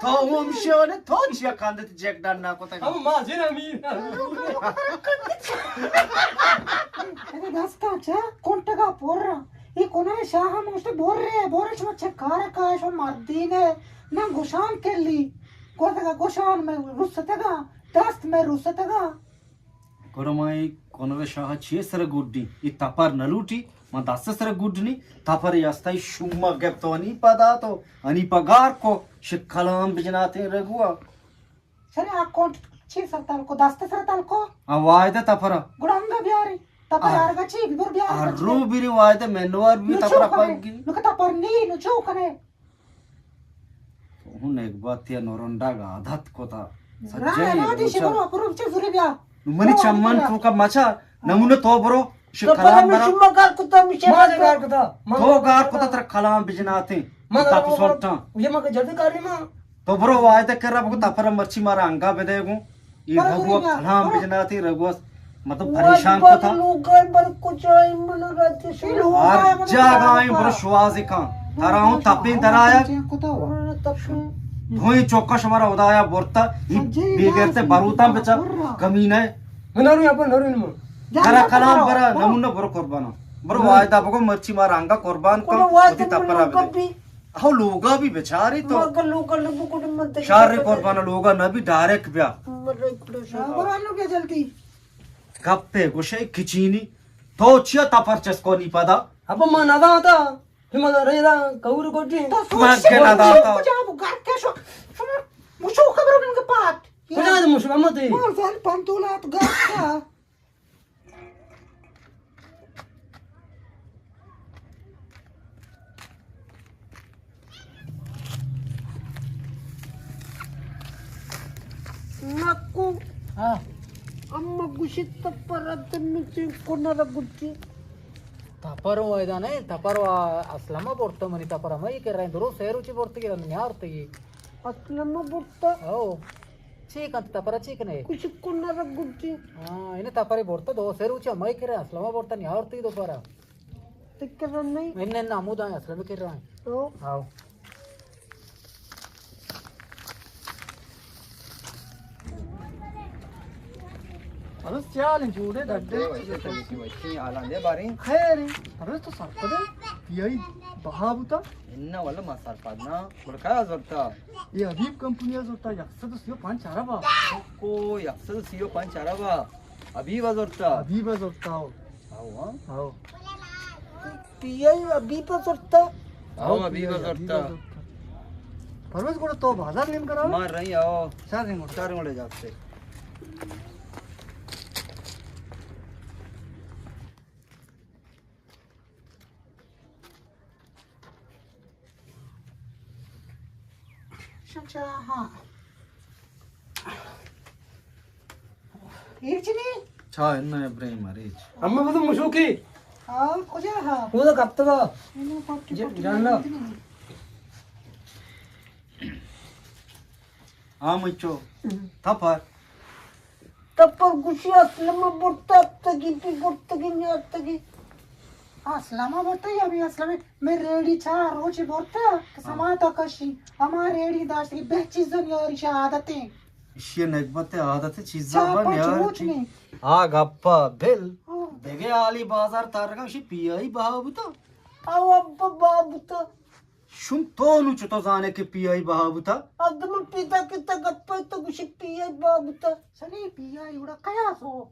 تو ہم شیونے، تو چیا کندت جیک ڈن نہ کتگ؟ ہم ماجر امیر۔ اے دستا چا کنٹگا پر۔ اے کنر شاہ ہم گوشت بور رے، بور شما چہ کار کا، شما مردین ہے۔ نہ گوشان کلی۔ گوشتگا گوشان میں رستگا، دست میں رستگا۔ گڑا ما اے کنر شاہ چیئے سر گڈی؟ اے تپر نہ لوٹی، ما دست سر گڈنی، تپر یستا شما گپت و ہنی پا دات و ہنی پا گار کو، شک کلام بجناتیں رگوا۔ سر آ کنٹ چی سر تلکو، دست سر تلکو؟ آ واحد تپرا۔ گڑا انگا بیاری، تپر آ۔ آرگا چی، بر بیاری ہر رو بیری واحد منوار بی نو چو تپرا کنے؟ پگی۔ نو کہ تپر نی، نو چو کنے؟ تو ہوں نگباتی نورنڈگ عادت کتا۔ سجے راہ را دیشی روچا۔ برو، برو، چہ زوری بیا۔ منی برو، چمن برو۔ تو کا مچا، نمونہ تو برو، شی تو کلام پہلے برا۔ شما گار کتا، مشے ما گار گار کتا۔ کتا۔ ما تو گار گار کتا۔ کتا تر کلام بجناتے۔ ما تاکو برو، سلطان۔ یہ ما جلدی کار نہیں ما۔ تو برو واحد کرا بگو تپر مرچی مارا انگا بدے گو۔ اے برو، رگو برو، کلام برو۔ بجناتے رگو مطلب واہ، پریشان بر کتا۔ لوگاں بر کجائیں من رد شو۔ ہر جاگہ آئیں برو شوازی کن۔ ترا ہوں تپیں در آیا۔ ہاں، تپیں۔ دوئیں چوکا شمارا ہدایا برتا۔ اے سجے بے غیرتے بروتاں بچا برا۔ کمینہ۔ من نرو یا پر نرو نمو۔ ترا کلام برا، نمونہ برو قربانا۔ برو واحدہ بگو مرچی مارا انگا قربان کن۔ وتی تپرا بدے۔ ہو لوگا بھی بچاری تو۔ شار قربانا لوگا نہ بھی ڈائریکٹ بیا۔ برو لوگا جلدی۔ گپے گوشے کچینی، تو چیا تپر چسکونی پدا؟ ابا ما نہ داتا، شما رے را کور گوٹی۔ تو مس کے نہ داتا۔ کجا بو گھر کے شو، شما مشو خبر من کے پات۔ کجا دے مشو مت۔ ما زن پنتولات گھر کا۔ نکو۔ ہاں۔ اما گوشت تپر ات نچے کنر گٹی۔ تپر و ایدا نہیں، تپر و اسلم برتا منی تپر ہمائی کر رہے ہیں، درو سہ روچی برتگی رند نیارتگی۔ اسلم برتا؟ او۔ چی کنت تپر چی کنے؟ گوشت کنر گٹی۔ ہاں، انہیں تپر برتا دو سہ روچی ہمائی کر رہے ہیں، اسلم برتا نیارتگی دوبارہ۔ تکرم نہیں۔ انہیں نامود آئیں اسلم کر رہے ہیں۔ او۔ آؤ۔ پرویز چے حال ہیں؟ جوڑے ڈڈے؟ وشی حالان دے باریں۔ خیر ہیں۔ پرویز تو سرپد ہے؟ پی آئی بہا بوتا؟ انہ واللہ ما سرپد نا۔ بڑکا زورتا؟ یہ حبیب کمپنی زورتا، یک سد و سی و پنچ اربا۔ کو یک سد و سی و پنچ اربا؟ حبیب زورتا؟ حبیب زورتا ہو۔ ہاں، ہاں۔ ہاں۔ پی آئی حبیب زرتا؟ ہاؤ، حبیب زرتا۔ پرویز گڑا تو بازار نیم کرا؟ ما رہی آؤ۔ چار دن گڑا۔ چار دن گڑا جاتے۔ شنچا، ہاں۔ ہیچ نہیں؟ چا انہ ابراہیم ہریچ۔ اما بزن مشوکی۔ ہاں، کجا ہاں؟ وہ تو کب تک؟ انہوں کو ج-، جاننا۔ ہاں، مچو۔ تپر۔ تپر گوشی اسلم برتا اتگی، پی برتگی نیاتگی۔ اسلم برتا یا بھی اسلم، میں ریڑی چار روچی برتا، کہ سماتا کشی، ہما ریڑی داشتگی، بہ چیزن یاری شہ عادتیں۔ اشی نگبت عادت چیزا چار بن پنچ یار روچ چی۔ نہیں۔ آ گپا بل۔ ہاں۔ دگہ عالی بازار تارگا شی پی آئی بہا بوتا۔ او ابا بہا بوتا۔ شم تو نو چطور زانے کہ پی آئی بہا بوتا؟ اگہ من پیدا کتا گپا تو گوشی پی آئی بہا بوتا۔ سنی پی آئی اڑا کیا سو؟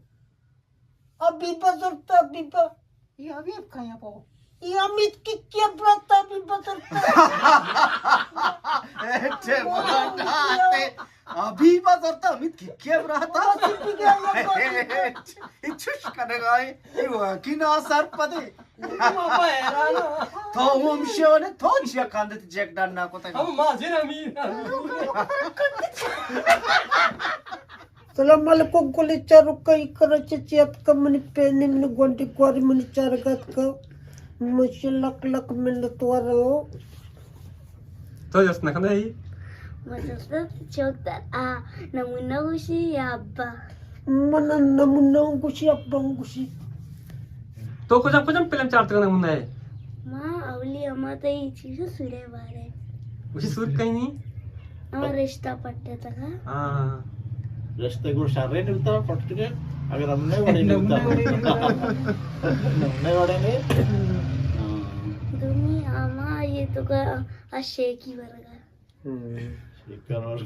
ابھی بزرتا، ابھی ب-، یہ حبیب کہیں پو؟ یہ امیت کی کیا برتا ابھی بزرتا؟ اٹھے بڑا ڈاتے۔ ابھی بزرتا امیت کی کیا برتا؟ بس پی گیا یہ بات۔ اچھا، اچھا، کنگائے۔ یہ واقعی نا سر پدے۔ تو ہم شیونے، تو چیا کاندت جیک ڈن نہ کتگ؟ ہم ماجر امیر۔ سلام علیکم، کلی چاروکاں، کراچی چہ اتکاں، منی پینے، منی گونڈی کواری، منی چارگا اتکاں۔ ماشاءاللہ، لک لک منت وار ہو۔ تو جست نہ کنے ای؟ من جست چوک در آ نمونہ گوشی یا ابا؟ من نمونہ گوشی، ابا گوشی۔ تو کجام کجام فلم چارتگ نمونہ ہے؟ ما اولی ہما تئی چیز سورے بارے۔ اسی سور کہیں نہیں؟ ہمارا رشتہ پٹے تھا۔ ہاں۔ رشتہ گو شرے نلتا پٹے، اگر ہم نے وڑے نلتا۔ ہم نے وڑے نے۔ ہاں۔ دنیا ما یہ تو کا اشے کی ورگا۔ ہم۔ شکر اور۔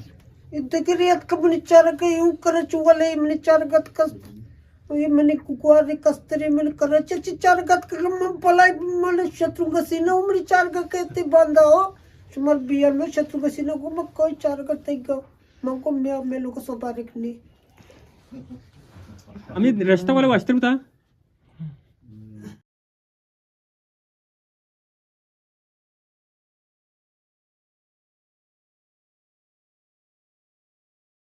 ادھر ریت کا منی چارگا یوں کرے چو والے منی چارگا کس۔ اے منی کوکوار ری کستری من کرا چچی چارگت کہ من بلائی من شترو گسی نہ عمری چارگا کہتے باندا ہو۔ شمار بیان من شترو گسی نہ گو من کوئی چارگت تئی گا۔ من کو میا میں لوگ سو بارک نی۔ ہمیں رشتہ والا واشتر بتا۔